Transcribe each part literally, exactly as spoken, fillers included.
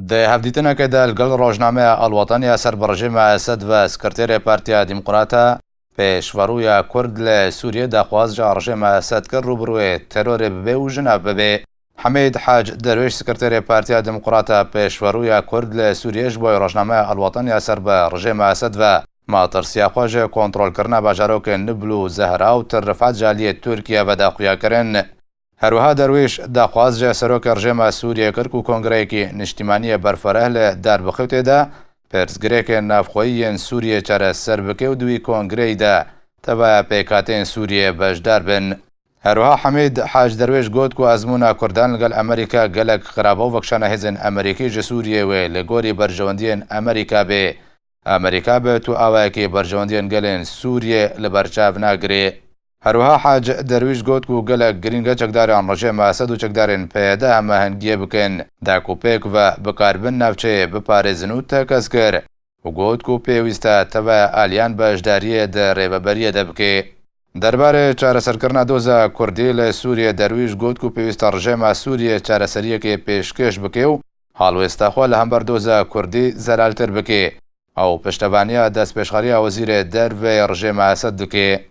Di hevdîtinekê de li gel rojnameya Alwatan ya ser bi rejîma Esed ve Sekreterê Partiya Demokrata Pêşverûya Kurd li Sûriyê daxwaz ji rejîma Esed kir rûbirûyê terorê bibe û ji nav bibe. Hemîd Hac Derwêş, Sekreterê Partiya Demokrata Pêşverûya Kurd li Sûriyê, ji bo rojnameya Alwatan ya ser bi rejîma Esed ve matirsiya xwe ji kontrolkirina bajarokên Nibl û Zehra û Tir Rifat ji aliyê Tirkiye ve daxuya kirin. Herwiha Derwîş daxwaz ji serokê rejêma Sûriyê kir ku kongreyekî niştîmaniyê berfireh li Darbixê û tê de pirsgirêkên navxweyî yên Sûriyê çareser bike û di wî kongreyî de tevaya pêkhateyên Sûriyê beşdar bin. Herwiha Hemîd Hac Derwêş got ku ezmûna Kurdan li gel Amerîka gelek xirab e û vekişana hêzên Amerîkî ji Sûriyê wê li gorî berjewendiyên Amerîka bê. Amerîka bi tu awayekî berjewendiyên gelên Sûriyê li ber çav nagirê. Herwiha Hac Derwîş got ku gelek girîng e çekdarên rejêma Esed û çekdarên P Y D hemahengiyê bikin, da ku pêk ve bikaribin navçeyê biparêzin û tekez kir û got ku pêwîst e tevaya aliyan beşdariyê di rêveberiyê de bike. Derbarê çareserkirina doza Kurdî li Sûriyê, Derwîş got ku pêwîst e rejêma Sûriyê çareseriyekê pêşkêş bike û halwêsta xwe li hember doza Kurdî zelaltir bike. Ew piştevaniya destpêşxeriya Wezîrê Derve yê rejêma Esed dike.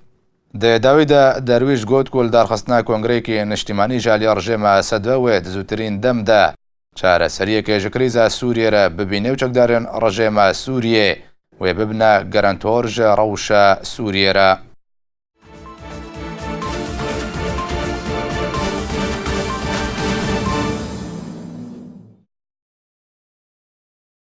Di dawî de Derwîş got ku li darxistina kongreyekî niştîmanî ji alî rejêma Esed ve wê di zûtirîn dem de çareseriyekê ji krîza Sûriyê re bibîne û çekdarên rejêma Sûriyê wê bibine garantor ji rewşa Sûriyê re.